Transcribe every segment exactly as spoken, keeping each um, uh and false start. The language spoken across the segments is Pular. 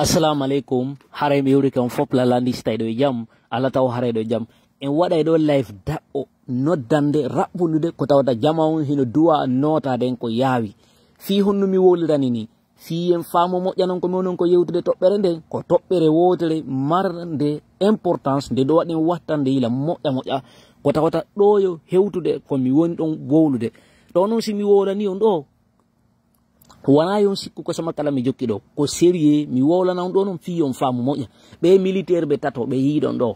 Assalamu alaikum. Haray mi yewrike on fop lalandi si tawi ɗo e jam. Allah taw haray ɗo e jam. En waɗay ɗo live daɓɓo noddande raɓɓunude ko tawata jama on hino duwa notaade en ko yaawi. Fii honno mi wowlirani ni? Fii en faamu moƴƴa non ko mi wonon ko yewtude toɓɓere nden, ko toɓɓere wootere marnde importance nde ɗo waɗen wattande yila moƴƴa moƴƴa. Ko tawata ɗo yo hewtude ko mi woni ɗon wowlude. Ɗo non si mi wowlani on ɗo, wonaa yon sikku ko sama kala mi jokki ɗo. Ko sérieux, mi wowlana on ɗo non fii yon faamu moƴƴa. Ɓe militaire ɓe tato ɓe yiɗon ɗo.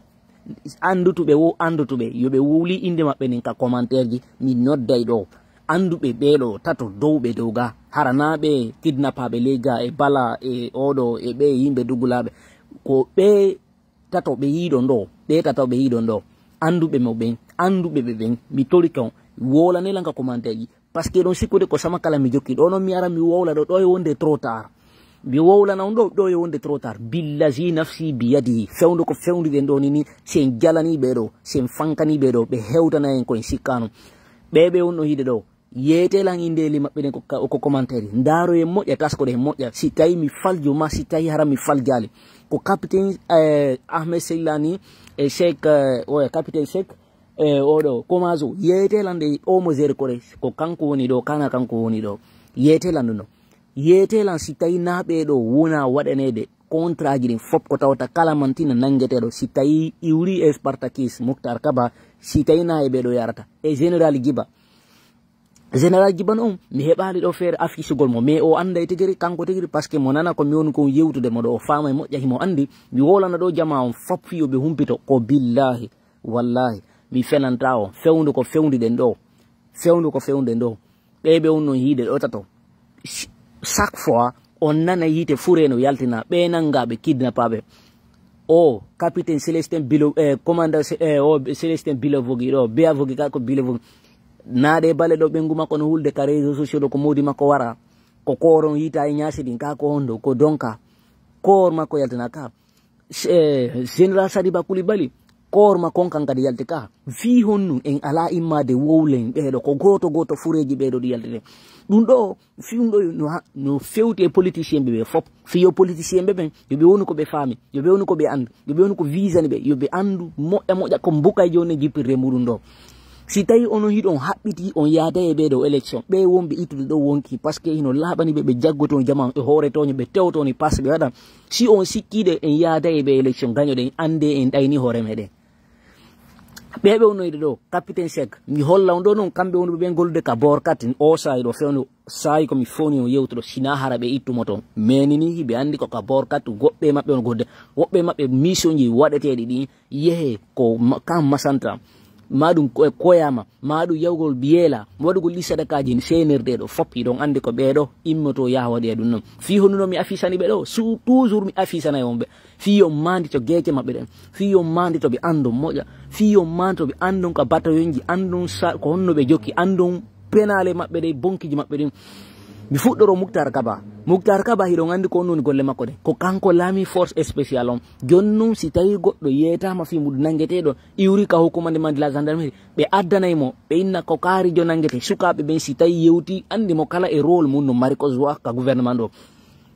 Anndutuɓe wo anndutuɓe, yo ɓe wowli innde maɓɓe nin ka commentaire ji, mi nodday ɗo. Annduɓe ɓee ɗo tato dow ɓe dow ga. Hara naa ɓe kidnappaaɓe ley ga e Bala e oɗo e ɓe yimɓe dugulaaɓe. Ko ɓe tato ɓe yiɗon ɗo, ɓe tato ɓe yiɗon ɗo. Annduɓe mo ɓen, annduɓe ɓe ɓen, mi torike on, wowlane lan ka commentaire ji. Parce que ɗon sikkude ko sama kala mi jokki. Ɗo non mi ara mi wowla ɗo, ɗo e wonde trop tard. Mi wowlana on ɗo, ɗo e wonde trop tard. Billazi nafsi biyadi. Fewndo ko fewndi ɗen ɗo ni, ni, si en jalani ɓe ɗo, si en fankani ɓe ɗo, ɓe hewtana en ko en sikkano. Ɓe ɓe wonno hiide ɗo. Yeetee lan indeeli maɓɓe ɗen ko ka-, ko commentaire. Ndaaro en moƴƴa, tasko ɗen moƴƴa. Si tawi mi faljo ma, si tawi hara mi faljaali. Ko capitaine, eh, Ahmed Seilani e Cheikh, eh, oya capitaine Cheikh, eh, oɗo, Komazo. Yeetee lan ɗe omo zéro kore. Ko kanko woni ɗo, kana kanko woni ɗo. Yeetee lan ɗum ɗo. Yeetee lan si tawi naa ɓe ɗo wona waɗaneede contrat ji ɗin fop ko tawata kala mantina nangeteeɗo. Si tawi Iwri e Spartakis, Muktar Kaba, si tawi naa e ɓe ɗo yarata. E Général Giba. Général Giba non, mi heɓaali ɗo feere affichugol mo, mais o annday tigiri, kanko tigiri, parce que mo nana ko mi woni kon yewtude mo ɗo, o faama e moƴƴa himo anndi, mi wolana ɗo jamaa on fop fii yo ɓe humpito, ko billahi, wallahi, mi fenanta on, fewndo ko fewndi ɗen ɗo, fewndo ko fewndi ɗen ɗo, ɓe ɓe on non hiide ɗo tato. Ch-, chaque fois, on nana yiite fure no yaltina, ɓe nangaaɓe, kidnappaaɓe. O, capitaine Célestin Bilo, eh, commandant Cé-, eh, o, Célestin Bilovogi ɗo, Beavogi ka ko Bilovogi. Naaɗe bale ɗo ɓengu makko no hulde ka réseaux sociaux ɗo ko moodi makko wara. Ko koor on yiita e ñaasi ɗin, ka ko hondo, ko donka. Koor makko yaltina ka. Eh, Général Sadiba Koulibaly, koor makko on kan kadi yalti ka. Fii honnu en alaa immaade wowlen ɓeeɗo, ko gooto gooto fureeji ɓeeɗo ɗi yaltete. Ɗum ɗo, fii ɗum ɗo no ha-, no fewti e politicien ɓe ɓe fop. Fii yo politicien ɓe ɓen, yo ɓe wonu ko ɓe faami, yo ɓe wonu ko ɓe anndi, yo ɓe wonu ko visani ɓe, yo ɓe anndu moƴƴa moƴƴa ko mbukay jooni e jippirde muɗum ɗo. Si tawi onon hiɗon haɓɓiti, on yaada e ɓeeɗo élection, ɓe wonɓe ittude ɗo wonki, parce que hino laaɓani ɓe, ɓe jaggoto jamaa e hoore tooñe, ɓe tewto ni passe ɓe waɗa. Si on sikkiiɗo en yaada e ɓe élection, gañoɗen, anndee en ɗayni hoore meɗen. Ɓe ɓe wonnoyde ɗo, capitaine Cheikh, mi holla on ɗo non, kamɓe wonɓe ɓen gollude ka boor kat, o saayi ɗo fewndo, saayi ko mi fowni on yewtuɗo, sinaa hara ɓe ittumo ton. Mais ni ni, hiɓe anndi ko ka boor kat, woɓɓe maɓɓe on gollude, woɓɓe maɓɓe mission ji waɗeteeɗi ɗin, yehe ko ma-, kan masanta, ma ɗum ko-, koyama, ma ɗum yawgol biyela, waɗugol ɗi sadakaaji, C N R D ɗo, fop hiɗon anndi ko ɓeeɗo immoto yaha waɗi e ɗum non. Fii honno mi afisani ɓe ɗo, su-, toujours mi afisanay on ɓe. Fii yo maandito geece maɓɓe ɗen. Fii yo maandito ɓe anndon moƴƴa. Fii yo maandito ɓe anndon ka batayonji, anndon sa-, ko honno ɓe jokki, anndon penaale maɓɓe ɗen, bonkiiji maɓɓe ɗin. Mi fuɗɗoro Muktar Kaba. Muktar Kaba, hiɗon anndi ko honno woni golle makko ɗen. Ko kanko laami force spéciale on. Jooni non, si tawi goɗɗo yeetaama fii muɗum nanngeteeɗo, iwri ka hukuma nde man de la gendarmerie, ɓe addanay mo, ɓe inna ko kaarijo nanngete. Sukaaɓe ɓen, si tawi yewti, anndi mo kala e rôle mum no mari ko joie ka gouvernement ɗo.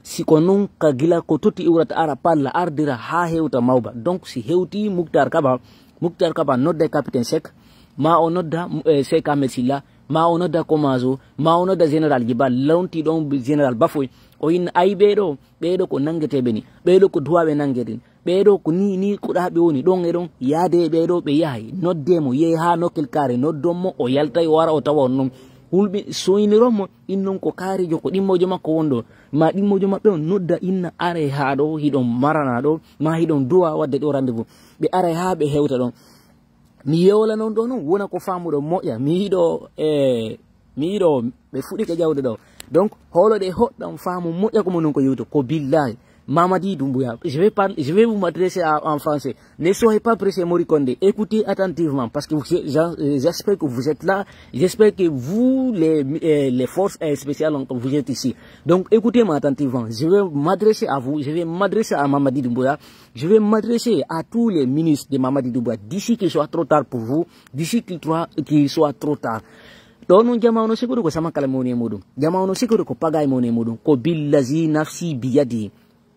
Si ko non ka gila ko totti iwrata ara palla ardira haa hewta mawba. Donc si hewti Muktar Kaba, Muktar Kaba nodda capitaine Seck, ma o nodda, eh, Seck Ahmed Silla, ma o nodda Komazo, ma o nodda général Djiba, lonti ɗon général Bafoy. O inna ay ɓee ɗo, ɓee ɗo ko nanngeteeɓe ni, ɓee ɗo ko duwaaɓe nanngeede ni. Ɓee ɗo ko nii, nii kuɗaaɓe woni ɗon e ɗon, yaade e ɓee ɗo ɓe yahay, noddee mo, yehi haa nokkel kaare, noddon mo, o yaltay, o wara, o tawa on non. Hulɓi-, soyniron mo, innon ko kaarijo, ko ɗimmoojo makko won ɗo. Ma ɗimmoojo maɓɓe on nodda inna, aray haa ɗo, hiɗon marana ɗo, ma hiɗon duwa waɗde ɗo rendez-vous. Ɓe aray haa ɓe hewta ɗon. Mi yewla non ɗo non, wona ko faamuɗo moƴƴa. Mi yiɗo, e, mi yiɗo, ɓe fuɗike jawde ɗo. Donc, hoolo ɗe hoɗɗan faamu moƴƴa ko mo non ko yewto, ko billahi. Mamadi Doumbouya, je vais parler, je vais vous m'adresser à, en français. Ne soyez pas pressés, Morikonde. Écoutez attentivement, parce que vous, j'en-, euh, j'espère que vous êtes là. J'espère que vous, les, euh, les forces, euh, spéciales, donc, vous êtes ici. Donc, écoutez-moi attentivement. Je vais m'adresser à vous, je vais m'adresser à Mamadi Doumbouya. Je vais m'adresser à tous les ministres de Mamadi Doumbouya d'ici qu'il soit trop tard pour vous, d'ici qu'il tro-, qu'il soit trop tard. Ɗo non jama ono sikude ko sama kala mo woni e muɗum. Jama ono sikude ko pagay mo woni e muɗum. Ko billazi nafsi biyadi.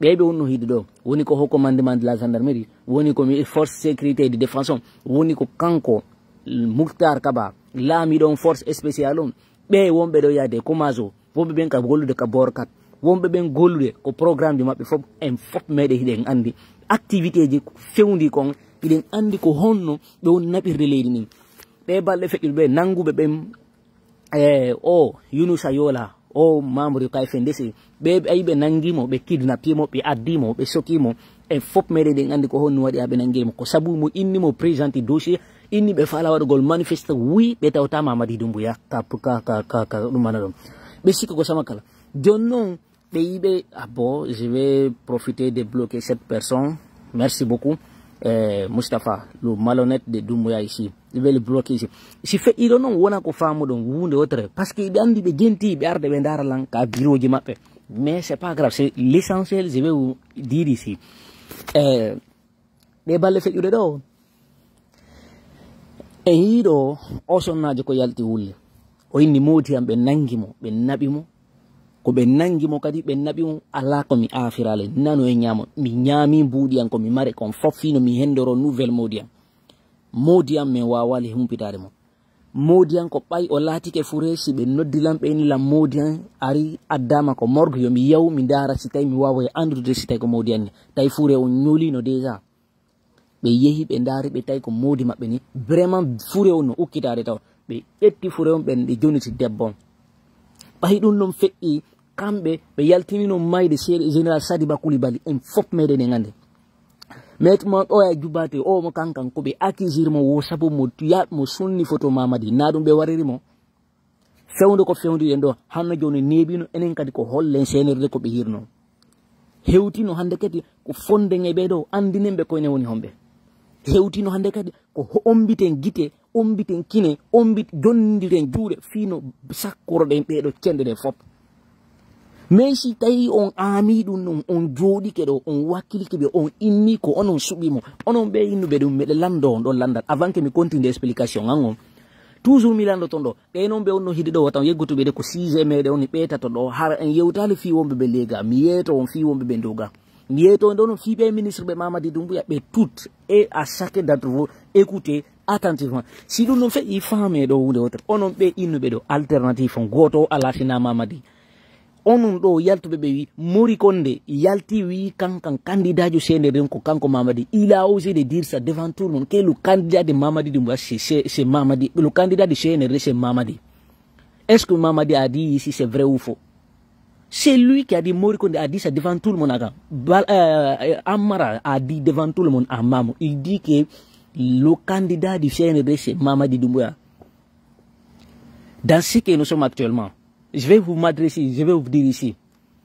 Ɓee ɓe wonno hide ɗo, woni ko haut commandement de la gendarmerie, woni ko mi force sécurité de défense on, woni ko kanko Moutar Kaba, laamiiɗo on force spéciale on, ɓee wonɓe ɗo yaade ko Mazo, wonɓe ɓen ka gollude ka Borkat, wonɓe ɓen gollude ko programme ji maɓɓe fof, en fof meɗen hiɗen anndi activité ji fewndi kon, hiɗen anndi ko honno ɓe woni naɓirde leydi ndin. Ɓee balɗe feƴƴuɗe ɓe nannguɓe ɓen, e o Yunusa Yola, o membre ka F N D C, ɓe ɓe ayi ɓe nanngi mo, ɓe kidnappi mo, ɓe addi mo, ɓe soki mo, en fof meɗen ɗen anndi ko honno waɗi haa ɓe nanngi mo. Ko sabu mo inni mo présenter dossier, inni ɓe faala waɗugol manifeste, wi ɓe tawta Mamadi Doumbouya ka, ka, ka, ka, ka ɗum mana ɗon. Ɓe sikka ko sama kala. Jooni non, ɓe yiɓe, ah bon, je vais profiter de bloquer cette personne. Merci beaucoup. Euh, Mustapha, le malhonnête de Doumbouya ici. Je vais le bloquer ici. Si feƴƴiɗo non, wona ko faamuɗon, wuunde wotere. Parce que ɓe anndi ɓe genti, ɓe arde ɓe ndaara lan ka biroji maɓɓe. Mais c'est pas grave, c'est l'essentiel, je vais vous dire ici. Euh, ɗe balle feƴƴude ɗo. E yiɗo o sonnaajo ko yalti wulli. O inni moodi am ɓe nangi mo, ɓe naɓi mo. Ko ɓe nangi mo kadi, ɓe naɓi mo, alaa ko mi aafiraali, nano e ñaamo. Mi ñaami mbuuɗi am ko mi mare kon fof fino mi hendoro nouvelle moodi am. Moodi am min waawaali humpitaade mo. Moodi am ko ɓay o laatike fure, si ɓe noddi lan, ɓe inni lan moodi am ari addaama ko morgue, yo mi yahu, mi ndaara si tawi mi waawa e anndude si tawi ko moodi am ni. Tawi fure on ñoolino déjà. Ɓe yehi, ɓe ndaari, ɓe tawi ko moodi maɓɓe ni. Vraiment, fure on no ukkitaade taw. Ɓe ƴetti fure on, ɓen ɓe joniti debbo on. Ɓay ɗum ɗon feƴƴi, kamɓe, ɓe yaltini non mayde Seeɗa Général Sadiba Coulibaly, en fof meɗen en anndi. Maître Mouhamed Oya Djoubate, o mo kankan, ko ɓe accusir mo wo sabu mo ya-, mo sunni photo Mamadi. Na ɗum ɓe wariri mo. Fewndo ko fewndi ɗen ɗo, hanno jooni neeɓino, enen kadi ko hollen C N R D ko ɓe hirno. Hewtino hannde kadi ko fonden e ɓee ɗo, anndinen ɓe koyne woni homɓe. Hewtino hannde kadi ko ho-, ombiten gite, ombiten kine, ombit-, jonndiren juuɗe fii no sakkuroɗen ɓee ɗo cenɗe ɗe fof. Mais si tawi on aamii ɗum ɗon, on jooɗike ɗo, on wakkilike ɓe, on inni ko onon suɓi mo, onon ɓe innuɓe ɗum, meɗe lanndo on ɗon lanndal, avant que mi continue explication an on. Toujours mi lanndoton ɗo, ɓe non ɓe on no hide ɗo, wata on yeggutu ɓe de ko sujet meɗe on, ɓe tato ɗo, hara en yewtaali fii wonɓe ɓe leega, mi yeeto on fii wonɓe ɓe ndoga. Mi yeeto on ɗo no fii ɓe ministre ɓe Mamadi Doumbouya, ɓe tout, et à chacun d'entre vous, écoutez attentivement. Si ɗum ɗon feƴƴi, faamee ɗo huunde wotere. Onon ɓe innuɓe ɗo, alternative on, gooto o alaa si na Mamadi. Onon ɗo yaltuɓe ɓe wi, Mori Kondé yalti wi kankan kandidaajo C N R D ko kanko Mamadi. Il a osé de dire ça devant tout le monde, que le candidat de Mamadi Doumbouya, c'est, c'est, c'est Mamadi. Le candidat du C N R D, c'est Mamadi. Est-ce que Mamadi a dit ici, c'est vrai ou faux? C'est lui qui a dit, Mori Kondé a dit ça devant tout le monde à Gambie. Bal-, euh, euh, Amara a dit devant tout le monde à Mamou. Il dit que le candidat du C N R D, c'est Mamadi Doumbouya. Dans ce que nous sommes actuellement, je vais vous m'adresser, je vais vous dire ici,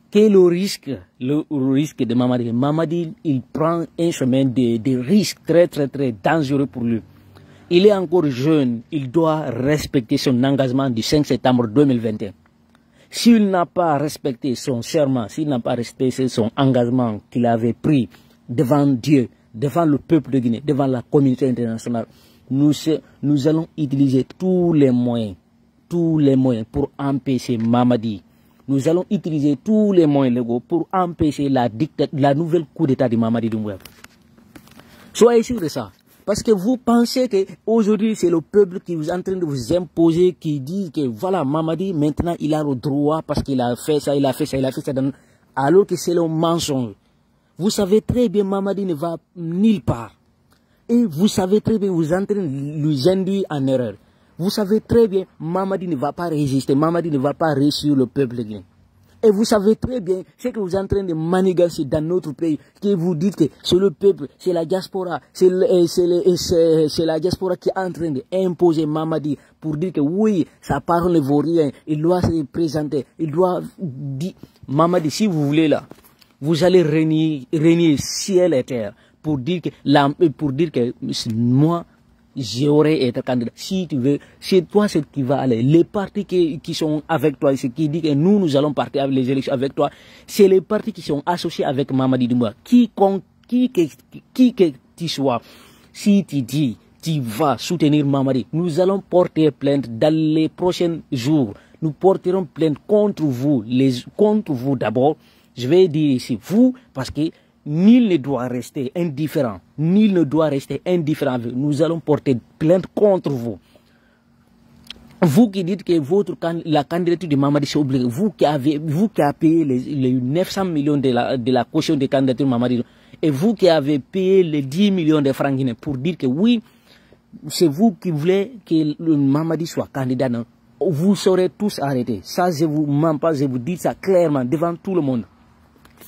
que le risque, le risque de Mamadi, Mamadi, il prend un chemin de, de risque très, très, très dangereux pour lui. Il est encore jeune, il doit respecter son engagement du cinq septembre deux mille vingt et un. S'il n'a pas respecté son serment, s'il n'a pas respecté son engagement qu'il avait pris devant Dieu, devant le peuple de Guinée, devant la communauté internationale, nous, se- nous allons utiliser tous les moyens, tous les moyens pour empêcher Mamadi. Nous allons utiliser tous les moyens légaux pour empêcher la dicta- la nouvelle coup d'État de Mamadi Doumbouya. Soyez sûr de ça. Parce que vous pensez que aujourd'hui c'est le peuple qui vous est en train de vous imposer, qui dit que voilà, Mamadi, maintenant il a le droit parce qu'il a fait ça, il a fait ça, il a fait ça, dans- alors que c'est le mensonge. Vous savez très bien, Mamadi ne va nulle part. Et vous savez très bien, vous êtes en train de lui induire en erreur. Vous savez très bien, Mamadi ne va pas résister, Mamadi ne va pas réussir le peuple guinéen. Et vous savez très bien ce que vous êtes en train de manigancer dans notre pays, que vous dites que c'est le peuple, c'est la diaspora, c'est le- euh, c'est le- euh, c'est- c'est la diaspora qui est en train d'imposer Mamadi pour dire que oui, sa parole ne vaut rien, il doit se présenter, il doit dire, Mamadi, si vous voulez là, vous allez renier, renier ciel et terre pour dire que, la- pour dire que moi, j'aurais été candidat. Si tu veux, c'est toi celui qui va aller. Les partis qui, qui sont avec toi, ceux qui disent que nous, nous allons partir avec les élections avec toi, c'est les partis qui sont associés avec Mamadi Doumbouya. Quiconque, qui que, qui que tu sois, si tu dis, tu vas soutenir Mamadi, nous allons porter plainte dans les prochains jours. Nous porterons plainte contre vous, les, contre vous d'abord, Je vais dire ici, vous, parce que nul ne doit rester indifférent. Nul ne doit rester indifférent. Nous allons porter plainte contre vous. Vous qui dites que votre can- la candidature de Mamadi c'est obligé, vous qui avez, vous qui avez payé les, les neuf cents millions de la, de la caution de candidature Mamadi, et vous qui avez payé les dix millions de francs guinéens pour dire que oui, c'est vous qui voulez que le Mamadi soit candidat, non? Vous serez tous arrêtés. Ça, je vous mens pas, je vous dis ça clairement devant tout le monde.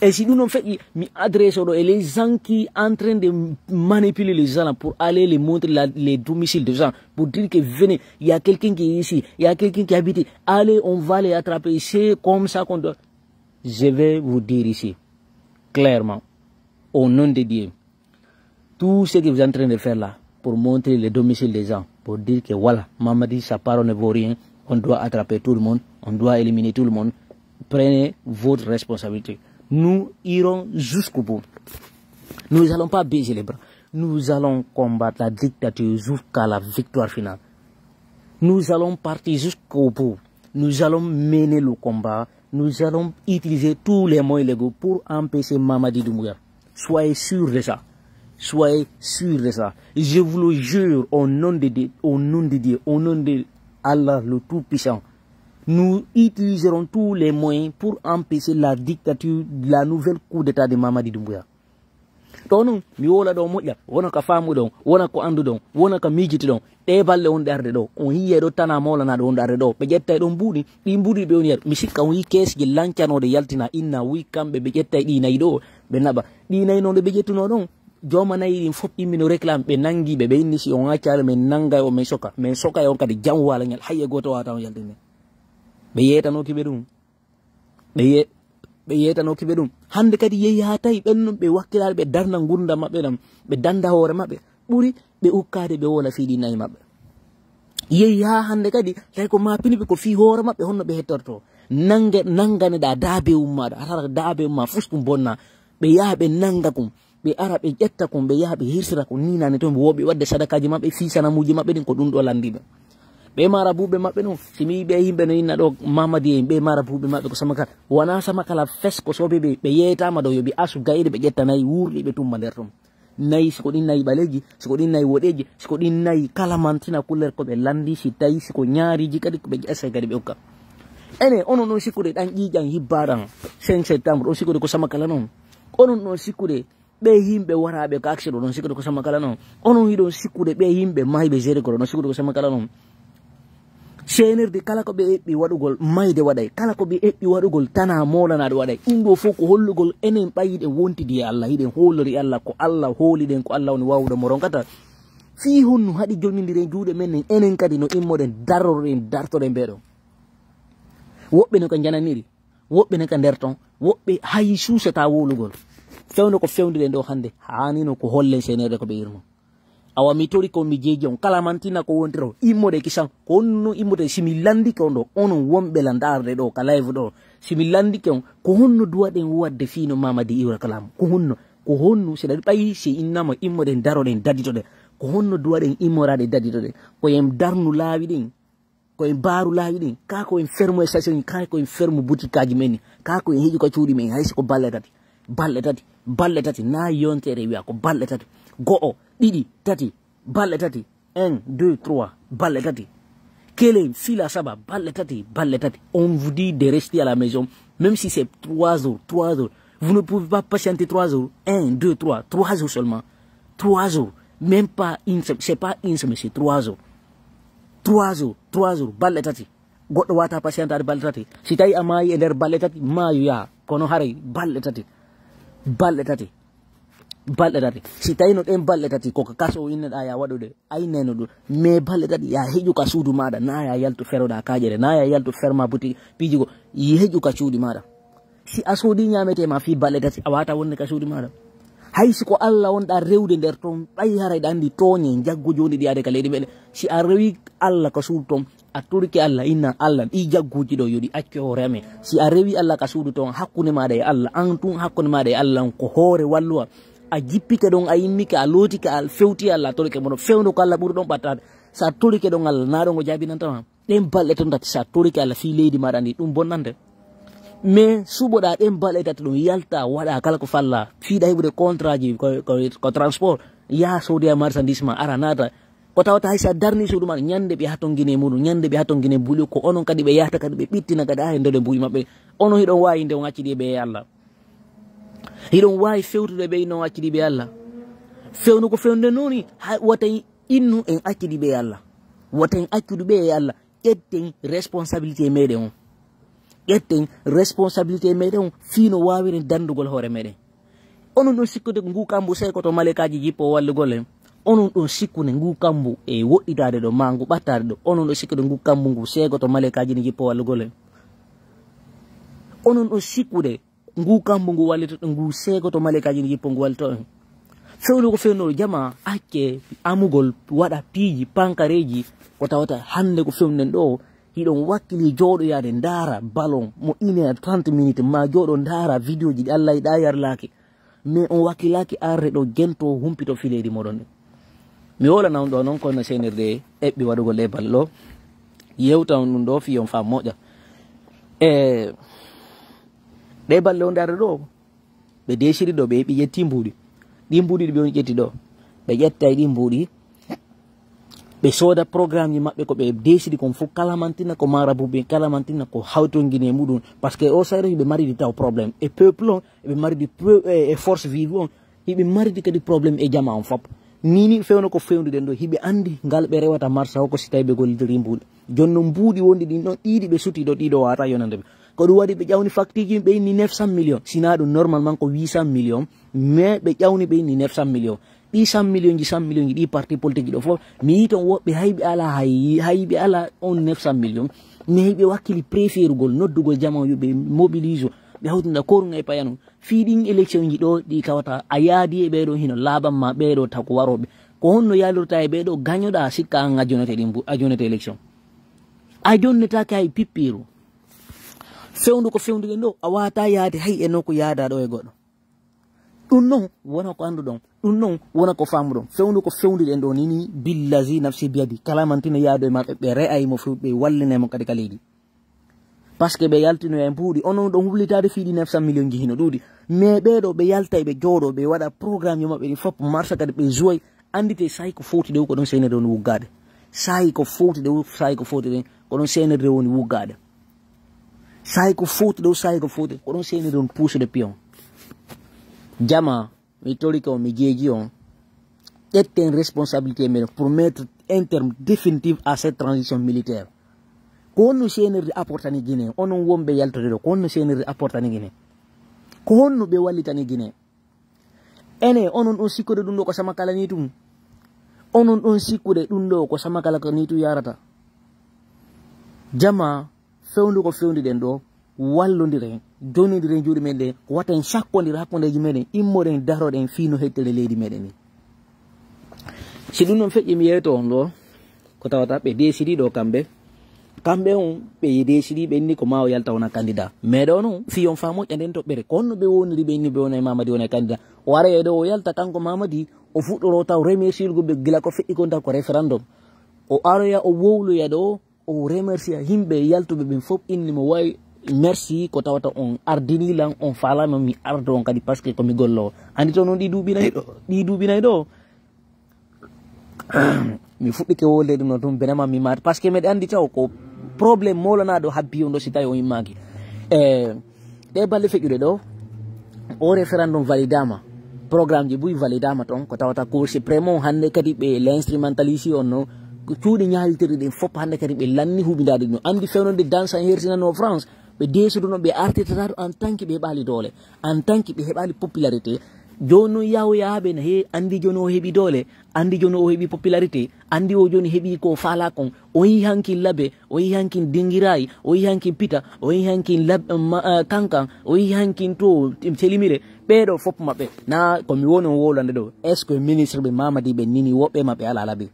Et si nous non fait, mi adresse aux les gens qui sont en train de manipuler les gens là pour aller les montrer la- les domiciles des gens, pour dire que venez, il y a quelqu'un qui est ici, il y a quelqu'un qui habite, allez, on va les attraper. C'est comme ça qu'on doit. Je vais vous dire ici, clairement, au nom de Dieu, tout ce que vous êtes en train de faire là, pour montrer les domiciles des gens, pour dire que voilà, Mamadi, sa parole ne vaut rien, on doit attraper tout le monde, on doit éliminer tout le monde, prenez votre responsabilité. Nous irons jusqu'au bout. Nous n'allons pas baisser les bras. Nous allons combattre la dictature jusqu'à la victoire finale. Nous allons partir jusqu'au bout. Nous allons mener le combat. Nous allons utiliser tous les moyens légaux pour empêcher Mamadi Doumbouya. Soyez sûr de ça. Soyez sûr de ça. Je vous le jure au nom de Dieu, au nom de Dieu, au nom de Allah le Tout-Puissant. Nous utiliserons tous les moyens pour empêcher la dictature, la nouvelle coup d'État de Mamadi Doumbouya. Ɗo non, mi wowla ɗo moƴƴa, wona ka faamuɗon, wona ko annduɗon, wona ka miijitiɗon. Ɗee balle wonɗe arde ɗo, on yi'ay ɗo tanaa mawlanaaɗo wonɗo arde ɗo. Ɓe ƴettay ɗon mbuuɗi, ɗi mbuuɗi ɓe woni yar. Mi sikka on yi'i keesje lancanooɗe yaltinaa inna, wi'i kamɓe ɓe ƴettay ɗi nayi ɗo, ɓe naɓa. Ɗi nayi non ɗo ɓe ƴettunoo ɗon, jooma nayi ɗin fof immino réclame, ɓe nangi ɓe, ɓe inni si on accaali men nangay on, men soka. Men sokay on kadi jam wala ñal, hay e gooto waawata on yaltinde. Ɓe yeetanooki ɓe ɗum. Ɓe ye-, ɓe yeetanooki ɓe ɗum. Hannde kadi yehi haa tawi ɓen non ɓe wakkilaaɓe ɓe darna ngurndan maɓɓe ɗam, ɓe dannda hoore maɓɓe, ɓuri ɓe ukkaade ɓe wowla fii ɗi nayi maɓɓe. Yehi haa hannde kadi tawi ko maa pini ɓe ko fii hoore maɓɓe honno ɓe hettortoo. Nannge-, nannganeɗaa daabe ummaaɗo, a tara daabe ummaa fus ɗum bonnaa. Ɓe yaha ɓe nannga kon, ɓe ara ɓe ƴetta kon, ɓe yaha ɓe hirsira kon, nii nani ton ɓe woo ɓe waɗde sadakaaji maɓɓe fii sanamuuji maɓɓe ɗin, ko ɗum ɗo lanndii ɓe. Ɓe mara buuɓe maɓɓe ɗum, si mi yi'i ɓe yimɓe no inna ɗo Mamadi en, ɓe mara buuɓe maɓɓe ko Samakala. Wanaa Samakala fes ko soɓe ɓe, ɓe yeetaama ɗo yo ɓe asu gayɗe ɓe ƴetta nayi wuurɗi ɓe tumba nder ton. Nayi, si ko ɗin nayi ɓaleeji, si ko ɗin nayi woɗeeji, si ko ɗin nayi kala mantina couleur ko ɓe lanndii, si tawi si ko ñaariiji kadi ko ɓe ƴessa kadi ɓe okka. Ene, onon ɗon sikkude ɗan ƴiiƴan hibbaaɗan cinq septembre, on sikkude ko Samakala non. Onon ɗon sikkude ɓe yimɓe waraaɓe ko action ɗon sikkude ko Samakala non. Onon hiɗon sikkude ɓe yimɓe mayɓe Jériko ɗon sikkude ko Samakala non. Seenirde kala ko ɓe eɓɓi waɗugol mayde waɗay. Kala ko ɓe eɓɓi waɗugol tanaa moolanaade waɗay. Ɗum ɗoo fof ko hollugol enen ɓay hiɗen wontidi e Allah, hiɗen hoolori Allah, ko Allah hooliɗen, ko Allah woni waawuɗo mo ronkata. Fii honno haɗi jonnindiren juuɗe men nen, enen kadi no immoɗen daroroɗen, dartoɗen ɓee ɗoo. Woɓɓe no ka njananiri, woɓɓe ne ka nder ton, woɓɓe hay suusataa wowlugol. Fewndo ko fewndiɗen ɗoo hannde, haanino ko hollen seenirde ko ɓe irno. Awa mi tori kon, mi jeeji on, kala mantina ko wontiro, immode kisan, ko honno immode si mi lanndike on ɗoo, onon wonɓe la ndaarde ɗoo ka live ɗoo, si mi lanndike on, ko honno duwaɗen waɗde fii no Mamadi Ibra Kalaam? Ko honno, ko honno, si ɗaɗi ɓayi si innama immoɗen daroɗen daditoɗen, ko honno duwaɗen immoraade daditoɗen? Ko en darnu laawi ɗin, ko en baaru laawi ɗin, kaa ko en fermu e station, kaa ko en fermu butikaaji men ni, kaa ko en heƴu ka cuuɗi men, hay si ko balɗe tati, balɗe tati, balɗe tati, naa yontere wi'a ko balɗe tati, go'o, ɗiɗi, tati, balɗe tati, un, deux, trois, balɗe tati, kelen, fila saba, balɗe tati, balɗe tati. On vous dit de rester à la maison, même si c'est trois jours, trois jours. Vous ne pouvez pas patienter trois jours, un, deux, trois, trois jours seulement. Trois jours, même pas une semaine, c'est pas une semaine, c'est trois jours. Trois jours, trois jours, balɗe tati. Goɗɗo waata patientaade balɗe tati. Si tawi a maayi e nder balɗe tati, maayu yaa. Kono haray balɗe tati. Balɗe tati. Balɗe tati. Si tawi no ɗen balɗe tati, ko ka kaso o inneɗaa yaa waɗude, a innayno ɗum. Mais balɗe tati, yaa heƴu ka suudu maaɗa, naa yaa yaltu feroɗaa kaaƴere, naa yaa yaltu ferma buti piiji go, yi heƴu ka cuuɗi maaɗa. Si a soodii ñaametee maa fii balɗe tati, a waawataa wonde ka suudu maaɗa. Hay si ko Alla wonɗaa rewde nder ton, ɓay haray ɗa anndi tooñe njaggu jooni ɗi yaade ka leydi meɗen. Si a rewii Alla ka suudu ton, a torike Alla, inna Alla, ɗii jagguuji ɗoo yo ɗi accu e hoore amen. Si a rewii Alla ka suudu ton, hakkunde maaɗa e Alla, an tun hakkunde maaɗa e Alla on ko hoore walluwa. A jippike ɗon, a immike, a lootike, a fewti Alla, a torike mo ɗon. Fewndo ko Alla ɓuri ɗon ɓattaade. Si a torike ɗon Alla, naa ɗon o jaabinanta ma. Ɗen balɗe ton tati, si a torike Alla fii leydi maaɗa ndi, ɗum bonnante. Mais suɓoɗaa ɗen balɗe tati ɗum, yalta, waɗa kala ko falla, fiiɗa heɓude contrat ji, ko, ko, ko transport, yaha soodoya marchandise ma, ara naata. Ko tawata hay si a darni suudu ma, ñande ɓe yaha ton Gine muɗum, ñande ɓe yaha ton Gine buli, ko onon kadi ɓe yahata kadi ɓe ɓittina kadi haa e ndole mbuuɗi maɓɓe. Onon hiɗon waawi nde on accidi ɓe e Allah. Hiɗon waawi fewtude ɓe no accidi ɓe e Allah. Fewnu ko fewnude nooni, hay wata innu en accidi ɓe e Allah. Wata en accudu ɓe e Allah. Ƴetten responsabilité meɗen on. Ƴetten responsabilité meɗen on fii no waawiren dandugol hoore meɗen. Onon ɗon sikkude ko ngu kambu sey ko to malekaaji jippo wallugol en. Onon ɗon sikkude ngu kambu e woɗɗitaade ɗo, maa ngu ɓattaade ɗo. Onon ɗon sikkude ngu kambu ngu sey ko to malekaaji ne jippo wallugol en. Onon ɗon sikkude ngu kambu ngu wallito, ngu sey ko to malekaaji ne jippo ngu wallito en. Fewndo ko fewndo jama, acce amugol, waɗa piiji, pankareeji, ko tawata hannde ko fewnden ɗo, hiɗon wakkili jooɗoyaade ndaara ballon mo une heure trente minutes, ma jooɗo ndaara vidéo ji ɗi Allah yiɗaa yarlaaki. Mais on wakkilaaki arde ɗo gento humpito fileeji moɗon ɗin. Mi wowlana on ɗo non kono seenirde eɓɓi waɗugol ɗe ballo. Yewta on ɗum ɗo fii on faa moƴƴa. E ɗe balɗe on darde ɗo, ɓe deesiri ɗo, ɓe heɓi ƴetti mbuuɗi. Ɗi mbuuɗi ɗi ɓe on ƴetti ɗo, ɓe ƴetta e ɗi mbuuɗi, ɓe sooda programme ji maɓɓe ko ɓe deesiri kon fof, kala mantina ko marabu ɓe, kala mantina ko hawtongini e muɗum. Parce que o sayre ɓe mari ɗi taw problème. E peuple on, ɓe mari ɗi peu-, e, e force vive on, hiɓe mari ɗi kadi problème e jama on fof. Ni ni fewno ko fewnduɗen ɗo, hiɓe andi ngal ɓe rewata marsa o ko si tawi ɓe gollidiri mbuuɗi. Jooni non mbuuɗi wondi ɗin ɗon, ɗiɗi ɓe suti ɗo, ɗiɗo wata yonande ɓe. Ko ɗum waɗi ɓe ƴawni facture ji, ɓe inni neuf cent millions. Sina ɗum normalement ko huit cent millions, mais ɓe ƴawni ɓe inni neuf cent millions. Ɗi cent millions ji, cent millions ji, ɗi parti politique ji ɗo fof, mi yii ton woɓɓe hay ɓe ala hay, hay ɓe ala on neuf cent millions, mais ɓe wakkili préférugol, noddugol jama yo ɓe mobilise, ɓe hawtinda korun e payanun. Fii ɗin élection ji ɗo, ɗi kawata, a yaadi e ɓee ɗo hino laaban ma ɓee ɗo tako warooɓe. Ko honno yaalirta e ɓee ɗo gañoɗaa sikka an a jonete ɗin bu-, a jonete élection? A jonnetaake hay pippiiru. Fewndu ko fewnduɗen ɗo, a waata yaade hay e nokku yaada ɗo e goɗɗo. Ɗum non wona ko annduɗon, ɗum non wona ko faamuɗon. Fewndu ko fewnduɗen ɗo ni, ni billazi nafsi biyadi. Kala mantina yaado e maɓɓe, ɓe re'ay mo few, ɓe wallinay mo kadi ka leydi. Parce que ɓe yaltino e mbuuɗi, onon ɗon wullitaade fii ɗi neuf cent millions ji hino ɗuuɗi. Mais ɓee ɗo ɓe yaltay, ɓe jooɗo, ɓe waɗa programme ji maɓɓe ɗi fof, marsa kadi ɓe jouway. Anndite sahi ko fowti ɗo ko ɗon seenere woni wuggaade. Sahi ko fowti ɗo, sahi ko fowti ɗo, ko ɗon seenere woni wuggaade. Sahi ko fowti ɗo, sahi ko fowti, ko ɗon seenere woni puusude piyon. Jama, mi torike on, mi jeeji on, ƴetten responsabilité meɗen pour mettre un terme définitif à cette transition militaire. Ko honno C N R D apportani Guinée? Onon wonɓe yaltude ɗo, ko honno C N R D apportani Guinée? Ko honno ɓe wallitani Guinée? Ene, onon ɗon sikkude ɗum ɗo ko Samakala ni tun? Onon ɗon sikkude ɗum ɗo ko Samakala ko ni tun yarata? Jama, fewndu ko fewnduɗen ɗo, wallondiren, jonnondiren juuɗe men ɗe, wata en sakkondira hakkundeeji meɗen, immoɗen, daroɗen fii no hettire leydi meɗen ni. Si ɗum ɗon feƴƴi, mi yeeto on ɗo, ko tawata ɓe deesiri ɗo kamɓe, kamɓe on ɓe deesiri ɓe inni ko ma o yalta wona candidat. Mais ɗo non, fii on faa moƴƴa nden toɓɓere, ko honno ɓe woniri ɓe inni ɓe wona e Mamadi wona e candidat? O ara e ɗo o yalta kanko Mamadi, o fuɗɗoro taw remercier ɓe gila ko feƴƴi kon taw ko référendum. O aroya o wowloya ɗo, o remercia yimɓe yaltuɓe ɓen fof, inni mo wawi merci ko tawata on ardini lan, on faalama mi ardo on kadi parce que ko mi gollowo. Andi to non ɗi duuɓi nayi ɗo, ɗi duuɓi nayi ɗo. Mi fuɗɗike wolde ɗum no tun benama mi maata parce que meɗe andi taw ko problème molanaɗo habbi on ɗo si tawi o immaki. E Ɗe balɗe feƴƴuɗe ɗo, o référendum validama, programme ji buy validama ton, ko tawata Cour suprême on hannde kadi ɓe l'instrumentalisi on no, ko cuuɗi ñaalitirɗi ɗin fof hannde kadi ɓe lanni huɓindaade ɗum. Anndi fewnande danse an hersinano France, ɓe deesuduno ɓe artirtata ɗo en tant que ɓe heɓaali doole, en tant que ɓe heɓaali popularité. Jooni non yawo yaaɓe na he anndi jooni o heɓi doole, anndi jooni o heɓi popularité, anndi o jooni heɓi ko faala kon, o yi hankin labe, o yi hankin dingirayi, o yi hankin pita, o yi hankin lab-, ma-, ah, kankan, o yi hankin to, telimire. Ɓee ɗo fof maɓɓe, na ko mi woni on wowlande ɗo. Est-ce que ministre ɓe Mamadi ɓe nini woɓɓe maɓɓe ala labe?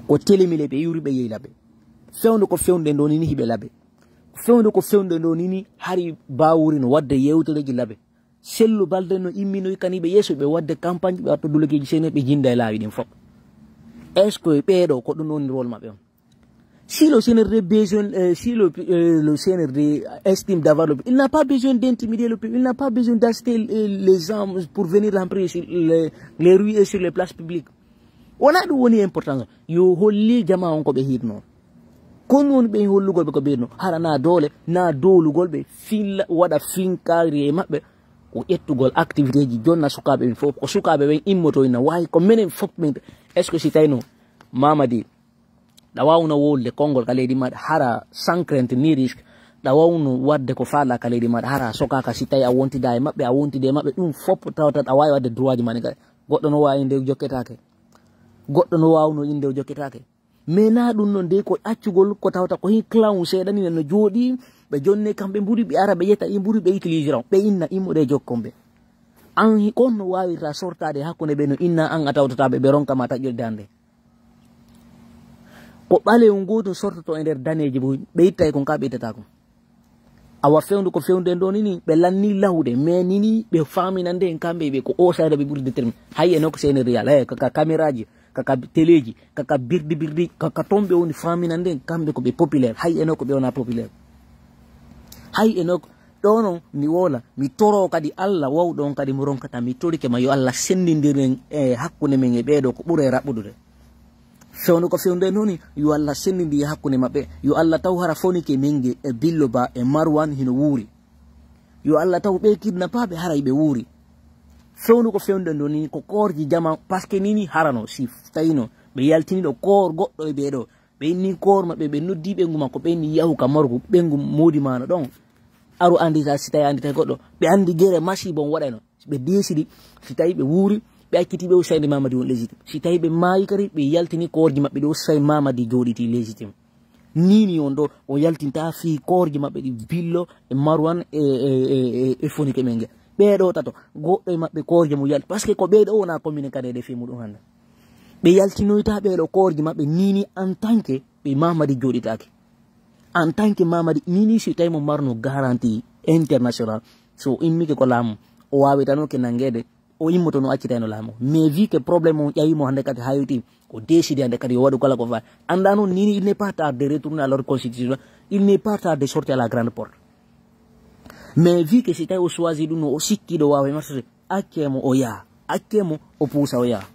Ko telimire ɓe yuri ɓe yehi labe. Fewndo ko fewndo ɗo nini hiɓe labe. Fewndo ko fewndo ɗo nini hari Bawuri no wadde yewtereji labe. Sellu balde no imminoy kaniɓe yeeso ɓe wadde campagne ɓe watto dulukeji sene ɓe jinda e laawi ɗin fof. Est-ce que ɓee ɗo ko ɗum woni rôle maɓɓe on? Si le C N R D besoin, euh, si le, euh, le C N R D estime d'avoir le, il n'a pas besoin d'intimider le peuple, il n'a pas besoin d'acheter, euh, les gens pour venir l'empêcher sur les, les rues et sur les places publiques. Wona ɗum woni important. Yo holli jama on ko ɓe hitno. Kon woni ɓe hollugol ɓe ko ɓe hitno. Hara na doole, na dowlugol ɓe, filla, waɗa finkaari e maɓɓe. Ko ƴettugol activité ji jonna sukaaɓe ɓen fof. Ko sukaaɓe ɓen immoto ina waawi ko menen fof min. Est-ce que si tawno Mamadi ɗa wawno wowlude konngol ka leydi maɗa, hara sans crainte ni risque, ɗa wawno waɗde ko faalɗa ka leydi maɗa, hara a sokaaka si tawi a wontida e maɓɓe, a wontide e maɓɓe, ɗum fof tawata ɗa waawi waɗde droit ji maɗa kadi. Goɗɗo no waawi nde jokketaake. Goɗɗo no waawno inde o jokketaake. Mais na ɗum non de ko accugol ko tawata ko hin clown seeɗa ni no jooɗi, ɓe jonne kamɓe mburi ɓe ara ɓe yetta i mburi ɓe utilisira on, ɓe inna immuɗe jokkon ɓe. An hi-, kon no waawirta sortaade hakkunde ɓe no inna an a tawtata ɓe, ɓe ronka ma taƴƴol dande. Ko ɓalew gooto sortoto e nder daneeji buy, ɓe ittay kon ka ɓe ittata kon. Awa fewndo ko fewndo en ɗo nini, ɓe lanni lahude, mais nini ɓe faaminande en kamɓe ɓe ko o sayda ɓe ɓuri déterminé. Hay eno ko C N R D yala, eh, ka, ka caméraji, ka, ka teleji, ka, ka birdi birdi, ka, ka ton ɓe woni faaminande en kamɓe ko ɓe populaire. Hay eno ko ɓe wona populaire. Hay eno ko ɗo non mi wola, mi toro kadi Allah wawɗo on kadi mo ronkata, mi torike ma yo Allah senndindir en e hakkunde men e ɓeeɗo ko ɓuri e raɓɓudude. Fewndo ko fewndo en honi, yo Allah senndindi e hakkunde maɓɓe, yo Allah taw hara fonike men nge e Billo Ba e Marwan hino wuuri. Yo Allah taw ɓe kidnapaaɓe haray ɓe wuuri. Fewndo ko fewndo en honi ko koorji jama, parce que nini harano si tawino ɓe yaltini ɗo koor goɗɗo e ɓeeɗo, ɓe inni koor maɓɓe, ɓe noddi ɓengu makko, ɓe inni yahu ka morgu, ɓengu moodi maano ɗon. Aru andi sa si tawi andi tawi goɗɗo, ɓe andi gere masibo on waɗayno. Ɓe desidi, si tawi ɓe wuuri, ɓe acciti ɓe Usayni Mamadi on légitime. Si tawi ɓe maayi kadi, ɓe yaltini koorji maɓɓe ɗo Usayni Mamadi jooɗiti légitime. Nini on ɗo, o yaltinta fii koorji maɓɓe ɗi Billo, e Marwan, e, e, e, e, e Fonike men nge. Ɓee ɗo tato, goɗɗo e maɓɓe koorji mo yalti. Parce que ko ɓee ɗo wona commune kadi e fii muɗum hannde. Ɓe yaltinoyta ɓee ɗo koorji maɓɓe nini en tant que ɓe Mamadi jooɗitaake. En tant que Mamadi nini si tawi mo marno garantie international, so immike ko laamu, o waawitano ke nangeede, o immoto no accitayno laamu. Mais vu que problème on ƴawi mo hannde kadi hayti, o décide hannde kadi o waɗu kala ko fa. Annda noon nini il n'est pas tard de retourner à l'ordre constitutionnel, il n'est pas tard de sortir à la grande porte. Mais vu que si tawi o choisi ɗum no o sikki ɗo waawa e marsude, accee mo o yaha, accee mo o puusa o yaha.